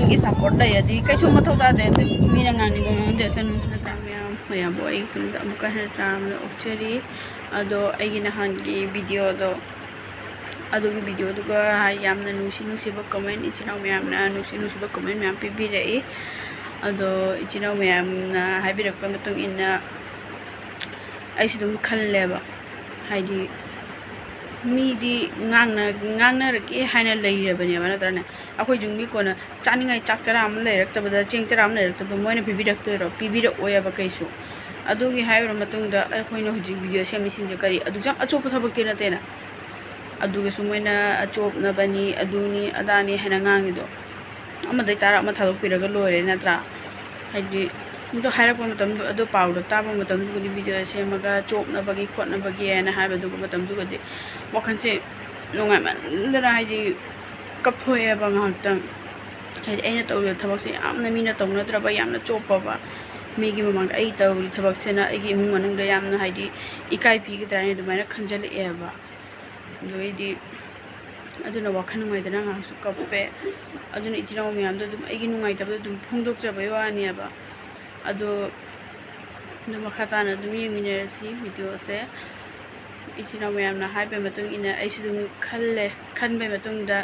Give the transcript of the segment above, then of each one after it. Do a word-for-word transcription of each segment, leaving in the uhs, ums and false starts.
ꯒꯤ ꯁꯞꯄꯣꯔꯠ ꯂꯩꯔꯗꯤ ꯀꯩꯁꯨ ꯃꯊꯧ ꯇꯥꯗꯦ꯫ ꯑꯗꯨ ꯃꯤꯅ ꯉꯥꯡꯅꯤꯡꯕ ꯉꯥꯡꯖꯁꯅꯨ꯫ ꯅꯠꯇ꯭ꯔꯥ ꯃꯌꯥꯝ, ꯃꯌꯥꯝꯕꯨ ꯑꯩ ꯇꯨꯡꯗ ꯑꯃꯨꯛꯀ ꯍꯟꯅ ꯇꯔꯥꯝꯅ ꯑꯣꯛꯆꯔꯤ꯫ ꯑꯗꯣ ꯑꯩꯒꯤ ꯅꯍꯥꯟꯒꯤ ꯚꯤꯗꯤꯑꯣꯗꯣ, ꯑꯗꯨꯒꯤ ꯚꯤꯗꯤꯑꯣꯗꯨꯒ ꯌꯥꯝꯅ ꯅꯨꯡꯁꯤ ꯅꯨꯡꯁꯤꯕ ꯀꯃꯦꯟ, ꯏꯆꯤꯟ ꯏꯅꯥꯎ ꯃꯌꯥꯝꯅ ꯅꯨꯡꯁꯤ ꯅꯨꯡꯁꯤꯕ ꯀꯃꯦꯟ ꯃꯌꯥꯝ ꯄꯤꯕꯤꯔꯛꯏ꯫ ꯑꯗꯣ ꯏꯆꯤꯟ ꯏꯅꯥꯎ ꯃꯌꯥꯝꯅ ꯍꯥꯏꯕꯤꯔꯛꯄ ꯃꯇꯨꯡ ꯏꯟꯅ ꯑꯩꯁꯨ ꯑꯗꯨꯝ ꯈꯜꯂꯦꯕ꯫ ꯍꯥꯏꯗꯤ ꯃꯤꯗꯤ ꯉꯥꯡꯅ-, ꯉꯥꯡꯅꯔꯒꯦ ꯍꯥꯏꯅ ꯂꯩꯔꯕꯅꯦꯕ, ꯅꯠꯇ꯭ꯔꯅꯦ? ꯑꯩꯈꯣꯏ ꯌꯨꯝꯒꯤ ꯀꯣꯟꯅ ꯆꯥꯅꯤꯡꯉꯥꯏ ꯆꯥꯛ ꯆꯔꯥ ꯑꯃ ꯂꯩꯔꯛꯇꯕꯗ, ꯆꯦꯡ ꯆꯔꯥ ꯑꯃ ꯂꯩꯔꯛꯇꯕꯗ ꯃꯣꯏꯅ ꯄꯤꯕꯤꯔꯛꯇꯣꯏꯔꯣ? ꯄꯤꯕꯤꯔꯛꯑꯣꯏꯕ ꯀꯩꯁꯨ꯫ ꯑꯗꯨꯒꯤ ꯍꯥꯏꯔꯨꯔ ꯃꯇꯨꯡꯗ ꯑꯩꯈꯣꯏꯅ ꯍꯧꯖꯤꯛ ꯚꯤꯗꯤꯑꯣ ꯁꯦꯝꯃꯤꯁꯤꯡꯁꯦ ꯀꯔꯤ? ꯑꯗꯨꯁꯨ ꯌꯥꯝ ꯑꯆꯣꯞꯄ ꯊꯕꯛꯇꯤ ꯅꯠꯇꯦꯅ꯫ ꯑꯗꯨꯒꯁꯨ ꯃꯣꯏꯅ ꯑꯆꯣꯞꯅꯕꯅꯤ, ꯑꯗꯨꯅꯤ, ꯑꯗꯥꯅꯤ ꯍꯥꯏꯅ ꯉꯥꯡꯉꯤꯗꯣ꯫ ꯑꯃꯗꯩ ꯇꯥꯔ ꯑꯃ ꯊꯥꯗꯣꯛꯄꯤꯔꯒ ꯂꯣꯏꯔꯦ, ꯅꯠꯇ꯭ꯔꯥ? ꯍꯥꯏꯗꯤ ꯑꯗꯣ ꯍꯥꯏꯔꯛꯄ ꯃꯇꯝꯗ, ꯑꯗꯣ ꯄꯥꯎꯗꯣ ꯇꯥꯕ ꯃꯇꯝꯗꯨꯒꯗꯤ ꯚꯤꯗꯤꯑꯣ ꯁꯦꯝꯃꯒ ꯆꯣꯞꯅꯕꯒꯤ ꯈꯣꯠꯅꯕꯒꯤ ꯍꯥꯏꯅ ꯍꯥꯏꯕꯗꯨꯒ ꯃꯇꯝꯗꯨꯒꯗꯤ ꯋꯥꯈꯜꯁꯦ ꯅꯨꯡꯉꯥꯏꯃꯟꯗꯅ ꯍꯥꯏꯗꯤ ꯀꯞꯊꯣꯛꯑꯦꯕ ꯉꯥꯏꯍꯥꯛꯇꯪ꯫ ꯍꯥꯏꯗꯤ ꯑꯩꯅ ꯇꯧꯔꯤꯕ ꯊꯕꯛꯁꯦ ꯌꯥꯝꯅ ꯃꯤꯅ ꯇꯧꯅꯗ꯭ꯔꯕ, ꯌꯥꯝꯅ ꯆꯣꯞꯄꯕ, ꯃꯤꯒꯤ ꯃꯃꯥꯡꯗ ꯑꯩ ꯇꯧꯔꯤ ꯊꯕꯛꯁꯤꯅ ꯑꯩꯒꯤ ꯏꯃꯨꯡ ꯃꯅꯨꯡꯗ ꯌꯥꯝꯅ ꯍꯥꯏꯗꯤ ꯏꯀꯥꯏ ꯄꯤꯒꯗ꯭ꯔꯥ ꯍꯥꯏꯅ ꯑꯗꯨꯃꯥꯏꯅ ꯈꯟꯖꯜꯂꯛꯑꯦꯕ꯫ ꯑꯗꯨ ꯑꯩꯗꯤ ꯑꯗꯨꯅ ꯋꯥꯈꯜ ꯅꯨꯡꯉꯥꯏꯇꯅ ꯉꯥꯏꯍꯥꯛꯁꯨ ꯀꯞꯄꯦ꯫ ꯑꯗꯨꯅ ꯏꯆꯤꯟ ꯏꯅꯥꯎ ꯃꯌꯥꯝꯗꯣ ꯑꯗꯨꯝ ꯑꯩꯒꯤ ꯅꯨꯡꯉꯥꯏꯇꯕꯗꯣ ꯑꯗꯨꯝ ꯐꯣꯡꯗꯣꯛꯆꯕꯩ ꯋꯥꯅꯦꯕ꯫ ꯑꯗꯣ ꯑꯗꯨ ꯃꯈꯥ ꯇꯥꯅ ꯑꯗꯨꯝ ꯌꯦꯡꯃꯤꯟꯅꯔꯁꯤ ꯚꯤꯗꯤꯑꯣꯁꯦ꯫ ꯏꯆꯤꯟ ꯏꯅꯥꯎ ꯃꯌꯥꯝꯅ ꯍꯥꯏꯕꯒꯤ ꯃꯇꯨꯡ ꯏꯟꯅ ꯑꯩꯁꯨ ꯑꯗꯨꯝ ꯈꯜꯂꯦ꯫ ꯈꯟꯕꯒꯤ ꯃꯇꯨꯡꯗ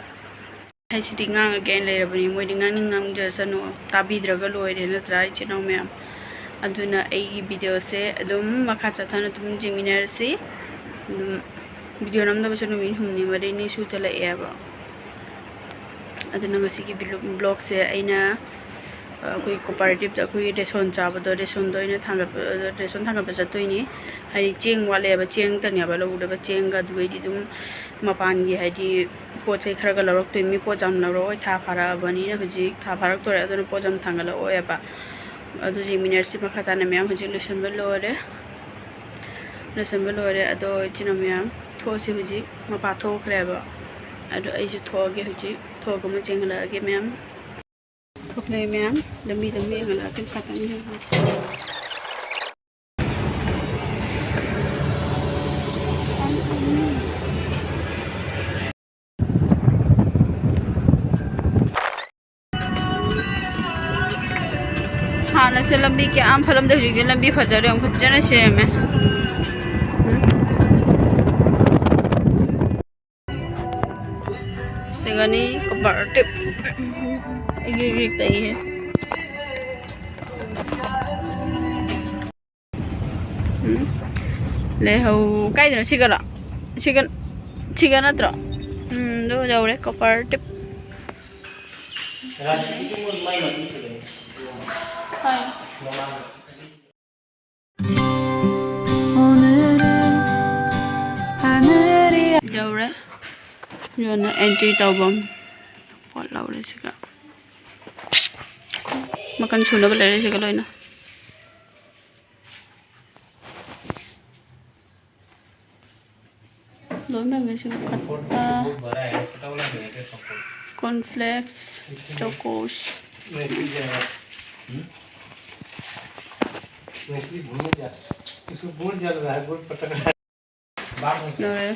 ꯍꯥꯏꯁꯤꯗꯤ ꯉꯥꯡꯉꯒꯦꯅ ꯂꯩꯔꯕꯅꯤ꯫ ꯃꯣꯏꯗꯤ ꯉꯥꯡꯅꯤꯡ ꯉꯥꯡꯖꯁꯅꯨ, ꯇꯥꯕꯤꯗ꯭ꯔꯒ ꯂꯣꯏꯔꯦ, ꯅꯠꯇ꯭ꯔꯥ, ꯏꯆꯤꯟ ꯏꯅꯥꯎ ꯃꯌꯥꯝ? ꯑꯗꯨꯅ ꯑꯩꯒꯤ ꯚꯤꯗꯤꯑꯣꯁꯦ ꯑꯗꯨꯝ ꯃꯈꯥ ꯆꯠꯊꯅ ꯑꯗꯨꯝ ꯌꯦꯡꯃꯤꯟꯅꯔꯁꯤ꯫ ꯑꯗꯨꯝ ꯚꯤꯗꯤꯑꯣ ꯅꯝꯗꯕꯁꯨ ꯅꯨꯃꯤꯠ ꯍꯨꯝꯅꯤ ꯃꯔꯤꯅꯤ ꯁꯨꯖꯜꯂꯛꯑꯦꯕ꯫ ꯑꯗꯨꯅ ꯉꯁꯤꯒꯤ ꯕ꯭ꯂꯣ-, ꯕ꯭ꯂꯣꯒꯁꯦ ꯑꯩꯅ, ꯑ, ꯑꯩꯈꯣꯏ ꯀꯣꯑꯣꯄꯔꯦꯇꯤꯞꯇ ꯑꯩꯈꯣꯏꯒꯤ ꯔꯦꯁꯣꯟ ꯆꯥꯕꯗꯣ, ꯔꯦꯁꯣꯟꯗꯣ ꯑꯩꯅ ꯊꯥꯡꯒꯠꯄ, ꯑ, ꯔꯦꯁꯣꯟ ꯊꯥꯡꯒꯠꯄ ꯆꯠꯇꯣꯏꯅꯤ꯫ ꯍꯥꯏꯗꯤ ꯆꯦꯡ ꯋꯥꯠꯂꯦꯕ, ꯆꯦꯡꯇꯅꯦꯕ ꯂꯧꯒꯗꯕ, ꯆꯦꯡꯒ ꯑꯗꯨꯒꯩꯗꯤ ꯑꯗꯨꯝ ꯃꯄꯥꯟꯒꯤ ꯍꯥꯏꯗꯤ ꯄꯣꯠ ꯆꯩ ꯈꯔꯒ ꯂꯧꯔꯛꯇꯣꯏꯅꯤ꯫ ꯄꯣꯠ ꯌꯥꯝ ꯂꯧꯔꯛꯑꯣꯏ, ꯊꯥ ꯐꯥꯔꯛꯑꯕꯅꯤꯅ ꯍꯧꯖꯤꯛ ꯊꯥ ꯐꯥꯔꯛꯇꯣꯔꯦ, ꯑꯗꯨꯅ ꯄꯣꯠ ꯌꯥꯝ ꯊꯥꯡꯒꯠꯂꯛꯑꯣꯏꯕ꯫ ꯑꯗꯨ ꯌꯦꯡꯃꯤꯟꯅꯔꯁꯤ ꯃꯈꯥ ꯇꯥꯅ ꯃꯌꯥꯝ꯫ ꯍꯧꯖꯤꯛ ꯂꯣꯏꯁꯟꯕ ꯂꯣꯏꯔꯦ, ꯂꯣꯏꯁꯟꯕ ꯂꯣꯏꯔꯦ꯫ ꯑꯗꯣ ꯏꯆꯤꯟ ꯏꯅꯥꯎ ꯃꯌꯥꯝ ꯊꯣꯛꯑꯁꯤ ꯍꯧꯖꯤꯛ꯫ ꯃꯄꯥ ꯊꯣꯛꯈ꯭ꯔꯦꯕ꯫ ꯑꯗꯣ ꯑꯩꯁꯨ ꯊꯣꯛꯑꯒꯦ ꯍꯧꯖꯤꯛ꯫ ꯊꯣꯛꯑꯒ ꯑꯃꯨꯛ ꯆꯦꯟꯈꯠꯂꯛꯑꯒꯦ ꯃꯌꯥꯝ꯫ ꯊꯣꯛꯂꯛꯑꯦ ꯃꯌꯥꯝ꯫ ꯂꯝꯕꯤꯗ ꯑꯃꯨꯛ ꯌꯦꯡꯍꯜꯂꯛꯑꯒꯦ ꯃꯈꯥ ꯇꯥꯅ ꯌꯦꯡꯍꯜꯂꯁꯤ꯫ ꯍꯥꯟꯅꯁꯦ ꯂꯝꯕꯤ ꯀꯌꯥꯝ ꯐꯠꯂꯝꯗꯦ, ꯍꯧꯖꯤꯛꯇꯤ ꯂꯝꯕꯤ ꯐꯖꯔꯦ, ꯌꯥꯝ ꯐꯖꯅ ꯁꯦꯝꯃꯦ꯫ ꯁꯤꯒꯅꯤ ꯀꯣꯄꯔ ꯇꯦꯞ꯫ ꯑꯩꯒꯤ ꯍꯧꯖꯤꯛ ꯇꯩꯌꯦ꯫ ꯎꯝ꯫ ꯂꯩꯍꯧ ꯀꯥꯏꯗꯅꯣ? ꯁꯤꯒꯔꯣ? ꯁꯤꯒ, ꯁꯤꯒ ꯅꯠꯇ꯭ꯔꯣ? ꯎꯝ, ꯑꯗꯨ ꯌꯧꯔꯦ ꯀꯣꯄꯔ ꯇꯦꯞ꯫ ꯌꯧꯔꯦ꯫ ꯌꯣꯟꯅ ꯑꯦꯟꯇ꯭ꯔꯤ ꯇꯧꯐꯝ꯫ ꯄꯣꯠ ꯂꯧꯔꯦ ꯁꯤꯒ꯫ ꯃꯈꯜ ꯁꯨꯅꯕ ꯂꯩꯔꯦ ꯁꯤꯒ ꯂꯣꯏꯅ꯫ ꯂꯣꯏꯅ ꯂꯩꯔꯦ ꯁꯤꯒ꯫ ꯀꯠꯇꯥ, ꯀꯣꯔꯟꯐ꯭ꯂꯦꯛꯁ, ꯆꯣꯀꯣꯁ꯫ ꯂꯣꯏꯔꯦ꯫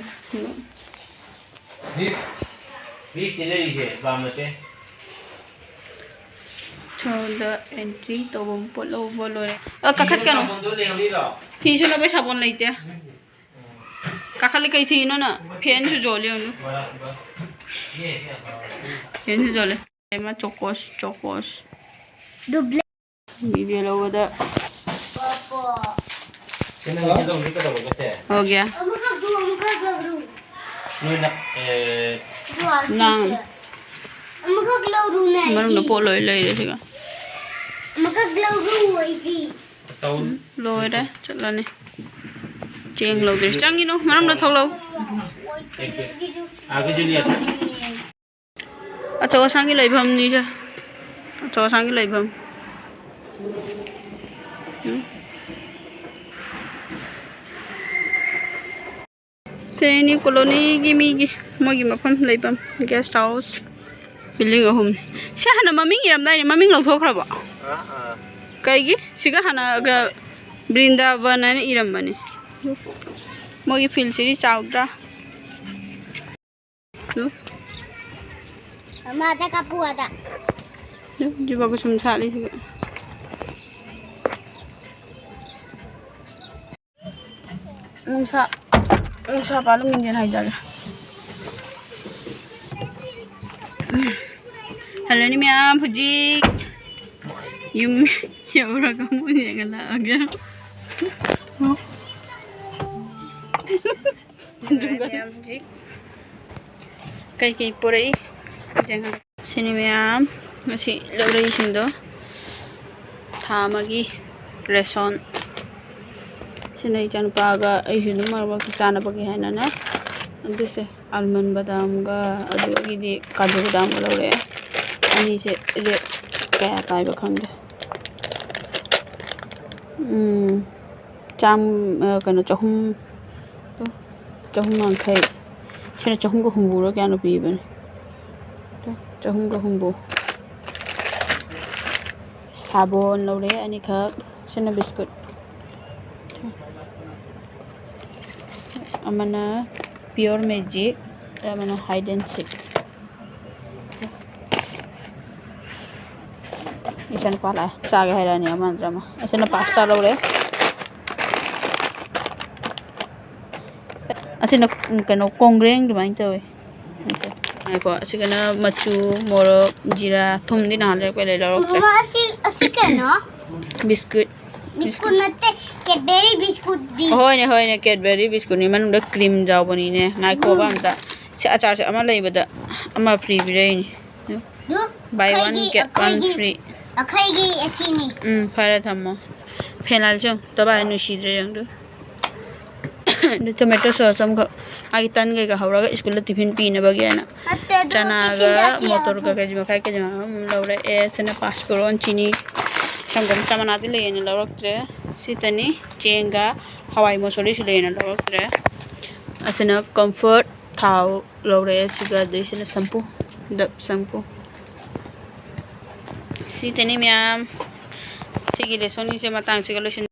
ꯁꯣꯝꯗ ꯑꯦꯟꯇ꯭ꯔꯤ ꯇꯧꯐꯝ ꯄꯣꯠ ꯂꯧꯕ ꯂꯣꯏꯔꯦ꯫ ꯑ, ꯀꯥꯈꯠꯀꯅꯨ꯫ ꯐꯤ ꯁꯨꯅꯕ ꯁꯥꯄꯣꯟ ꯂꯩꯇꯦ꯫ ꯀꯥꯈꯠꯂꯤ ꯀꯩ ꯊꯤꯅꯣ ꯅꯪ? ꯐꯦꯟꯁꯨ ꯌꯣꯜꯂꯤ ꯌꯦꯡꯉꯨ꯫ ꯐꯦꯟꯁꯨ ꯌꯣꯜꯂꯤ꯫ ꯑꯃ ꯆꯣꯀꯣꯁ, ꯆꯣꯀꯣꯁ꯫ ꯕꯤꯕꯤ ꯂꯧꯕꯗ꯫ ꯁꯤ ꯅꯪ ꯁꯤ ꯂꯧꯗꯣꯏ ꯀꯩꯗꯧꯔꯒꯦ ꯁꯦ? ꯍꯣ ꯒꯌꯥ꯫ ꯑꯃꯈꯛ ꯂꯧꯔꯨ, ꯑꯃꯈꯛ ꯂꯧꯔꯨ꯫ ꯅꯣꯏꯅ, ꯑꯦ, ꯅꯪ꯫ ꯑꯃꯈꯛ ꯂꯧꯔꯨꯅꯦ ꯃꯅꯨꯡꯗ ꯑꯩꯗꯤ꯫ ꯄꯣꯠ ꯂꯣꯏ ꯂꯩꯔꯦ ꯁꯤꯒ꯫ ꯑꯃꯈꯛ ꯂꯧꯔꯨ ꯑꯩꯗꯤ꯫ ꯆꯧ꯫ ꯎꯝ, ꯂꯣꯏꯔꯦ, ꯆꯠꯂꯅꯤ꯫ ꯆꯦꯡ ꯂꯧꯗ꯭ꯔꯤ꯫ ꯆꯪꯒꯤꯅꯨ, ꯃꯅꯨꯡꯗ ꯊꯣꯛꯂꯛꯎ꯫ ꯑꯥꯒꯤ ꯖꯨꯂꯤꯌꯠ꯫ ꯑꯆꯧ ꯑꯁꯥꯡꯒꯤ ꯂꯩꯐꯝꯅꯤꯁꯦ꯫ ꯑꯆꯧ ꯑꯁꯥꯡꯒꯤ ꯂꯩꯐꯝ꯫ ꯎꯝ꯫ ꯁꯤꯅꯤ ꯀꯣꯂꯣꯅꯤꯒꯤ ꯃꯤꯒꯤ, ꯃꯣꯏꯒꯤ ꯃꯐꯝ ꯂꯩꯐꯝ, ꯒꯦꯁ ꯍꯥꯎꯁ, ꯕꯤꯜꯗꯤꯡ ꯑꯍꯨꯝꯅꯤ꯫ ꯁꯤ ꯍꯥꯟꯅ ꯃꯃꯤꯡ ꯏꯔꯝꯗꯥꯏꯅꯦ, ꯃꯃꯤꯡ ꯂꯧꯊꯣꯛꯈ꯭ꯔꯕꯣ? ꯑꯥ, ꯑꯥ꯫ ꯀꯩꯒꯤ? ꯁꯤꯒ ꯍꯥꯟꯅꯒ ꯕ꯭ꯔꯤꯟꯗꯥꯕꯟ ꯍꯥꯏꯅ ꯏꯔꯝꯕꯅꯤ꯫ ꯃꯣꯏꯒꯤ ꯐꯤꯜꯁꯤꯗꯤ ꯆꯥꯎꯗ꯭ꯔꯥ? ꯎꯝ? ꯑꯃꯗ ꯀꯥꯞꯄꯨ ꯑꯗ꯫ ꯎꯝ, ꯖꯤꯕꯒ ꯁꯨꯝ ꯁꯥꯠꯂꯤꯁꯤꯒ꯫ ꯅꯨꯡꯁꯥ, ꯅꯨꯡꯁꯥ ꯀꯥꯜꯂ ꯃꯤꯡꯁꯦꯜ ꯍꯥꯏꯖꯒꯦ꯫ ꯍꯜꯂꯅꯤ ꯃꯌꯥꯝ, ꯍꯧꯖꯤꯛ ꯌꯨꯝ ꯌꯧꯔꯒ ꯑꯃꯨꯛ ꯌꯦꯡꯍꯜꯂꯛꯑꯒꯦ꯫ ꯃꯌꯥꯝ ꯍꯧꯖꯤꯛ ꯀꯩꯀꯩ ꯄꯨꯔꯛꯏ ꯌꯦꯡꯍꯜꯂꯛ-, ꯁꯤꯅꯤ ꯃꯌꯥꯝ ꯉꯁꯤ ꯂꯧꯔꯛꯏꯁꯤꯡꯗꯣ꯫ ꯊꯥ ꯑꯃꯒꯤ ꯔꯦꯁꯣꯟ꯫ ꯁꯤꯅ ꯏꯆꯥꯅꯨꯄꯥꯒ ꯑꯩꯁꯨ ꯑꯗꯨꯝ ꯃꯔꯛ ꯃꯔꯛꯇ ꯆꯥꯅꯕꯒꯤ ꯍꯥꯏꯅꯅꯦ꯫ ꯑꯗꯨꯁꯦ ꯑꯜꯃꯟ ꯕꯗꯥꯝꯒ, ꯑꯗꯨꯗꯒꯤꯗꯤ ꯀꯥꯖꯨ ꯕꯗꯥꯝꯒ ꯂꯧꯔꯛꯑꯦ꯫ ꯑꯅꯤꯁꯦ ꯔꯦꯠ ꯀꯌꯥ ꯇꯥꯏꯕ ꯈꯪꯗꯦ꯫ ꯎꯝ, ꯆꯥꯝ-, ꯑ, ꯀꯩꯅꯣ, ꯆꯍꯨꯝ, ꯆꯍꯨꯝ ꯌꯥꯡꯈꯩ꯫ ꯁꯤꯅ ꯆꯍꯨꯝꯒ ꯍꯨꯝꯐꯨꯔ ꯀꯌꯥꯅꯣ ꯄꯤꯕꯅꯦ꯫ ꯆꯍꯨꯝꯒ ꯍꯨꯝꯐꯨ꯫ ꯁꯥꯕꯣꯟ ꯂꯧꯔꯦ ꯑꯅꯤꯈꯛ꯫ ꯁꯤꯅ ꯕꯤꯁꯀꯨꯠ꯫ ꯑꯃꯅ ꯄꯤꯌꯣꯔ ꯃꯦꯖꯤꯛ, ꯑꯃꯅ ꯍꯥꯏꯗ ꯑꯦꯟ ꯁꯤꯛ꯫ ꯏꯆꯥꯅꯨꯄꯥ ꯂꯥꯛꯑꯦ, ꯆꯥꯒꯦ ꯍꯥꯏꯔꯛꯑꯅꯤ ꯑꯃ ꯅꯠꯇ꯭ꯔ ꯑꯃ꯫ ꯑꯁꯤꯅ ꯄꯥꯁꯇꯥ ꯂꯧꯔꯦ꯫ ꯑꯁꯤꯅ, ꯎꯝ, ꯀꯩꯅꯣ, ꯀꯣꯡꯒ꯭ꯔꯦꯡ ꯑꯗꯨꯃꯥꯏꯅ ꯇꯧꯋꯦ꯫ ꯉꯥꯏꯈꯣ, ꯑꯁꯤꯒꯅ ꯃꯆꯨ, ꯃꯣꯔꯣꯛ, ꯖꯤꯔꯥ, ꯊꯨꯝꯗꯤ ꯅꯍꯥꯟ ꯂꯩꯔꯛꯄꯩ ꯂꯩ ꯂꯧꯔꯛꯇ꯭ꯔꯦ꯫ ꯃꯃꯥ, ꯑꯁꯤ, ꯑꯁꯤ ꯀꯩꯅꯣ? ꯕꯤꯁꯀꯨꯠ꯫ ꯕꯤꯁꯀꯨꯠ ꯅꯠꯇꯦ, ꯀꯦꯗꯕꯦꯔꯤ ꯕꯤꯁꯀꯨꯠꯇꯤ꯫ ꯍꯣꯏꯅꯦ, ꯍꯣꯏꯅꯦ, ꯀꯦꯗꯕꯦꯔꯤ ꯕꯤꯁꯀꯨꯠꯅꯤ, ꯃꯅꯨꯡꯗ ꯀ꯭ꯔꯤꯝ ꯌꯥꯎꯕꯅꯤꯅꯦ꯫ ꯉꯥꯏꯈꯣꯕ ꯎꯝ꯫ ꯑꯝꯇ꯫ ꯁꯤ ꯑꯆꯥꯔꯁꯦ ꯑꯃ ꯂꯩꯕꯗ ꯑꯃ ꯐ꯭ꯔꯤ ꯄꯤꯔꯛꯏꯅꯦ꯫ ꯑꯗꯨ Buy one, ꯑꯩꯈꯣꯏꯒꯤ, get one ꯑꯩꯈꯣꯏꯒꯤ, free꯫ ꯑꯩꯈꯣꯏꯒꯤ ꯑꯁꯤꯅꯤ꯫ ꯎꯝ, ꯐꯔꯦ, ꯊꯝꯃꯣ꯫ ꯐꯦꯅꯥꯏꯜꯁꯦ ꯌꯦꯡꯉꯨ, ꯇꯕꯥꯏ ꯅꯨꯡꯁꯤꯗ꯭ꯔꯦ ꯌꯦꯡꯉꯨ꯫ ꯑꯗꯨ ꯇꯣꯃꯦꯇꯣ ꯁꯣꯁ ꯑꯃꯈꯛ, ꯃꯥꯒꯤ ꯇꯟ ꯀꯩꯀꯥ ꯍꯧꯔꯒ ꯁ꯭ꯀꯨꯜꯗ ꯇꯤꯐꯤꯟ ꯄꯤꯅꯕꯒꯤ ꯍꯥꯏꯅ꯫ ꯅꯠꯇꯦ, ꯑꯗꯨ ꯆꯅꯥꯒ ꯇꯤꯐꯤꯟꯗ ꯑꯁꯤ ꯃꯣꯇꯣꯔꯒ ꯌꯥꯎꯗꯦ꯫ ꯀꯦꯖꯤ ꯃꯈꯥꯏ, ꯀꯦꯖꯤ ꯃꯈꯥꯏ ꯑꯃ ꯂꯧꯔꯛꯑꯦ꯫ ꯁꯤꯅ ꯄꯥꯁꯄꯣꯔꯣꯟ, ꯆꯤꯅꯤ, ꯁꯪꯒꯣꯝ, ꯆꯥ ꯃꯅꯥꯗꯤ ꯂꯩꯌꯦꯅ ꯂꯧꯔꯛꯇ꯭ꯔꯦ꯫ ꯁꯤꯇꯅꯤ꯫ ꯆꯦꯡꯒ ꯍꯋꯥꯏ ꯃꯨꯁꯣꯔꯤꯁꯨ ꯂꯩꯌꯦꯅ ꯂꯧꯔꯛꯇ꯭ꯔꯦ꯫ ꯑꯁꯤꯅ ꯀꯝꯐꯣꯔꯠ ꯊꯥꯎ ꯂꯧꯔꯛꯑꯦ꯫ ꯁꯤꯒ ꯑꯗꯩꯁꯤꯅ ꯁꯝꯄꯨ, ꯗꯞ ꯁꯝꯄꯨ꯫ ꯁꯤꯇꯅꯤ ꯃꯌꯥꯝ꯫ ꯁꯤꯒꯤ ꯂꯦꯁꯣꯟꯒꯤꯁꯦ ꯃꯇꯥꯡꯁꯤꯒ ꯂꯣꯏꯁꯤꯟ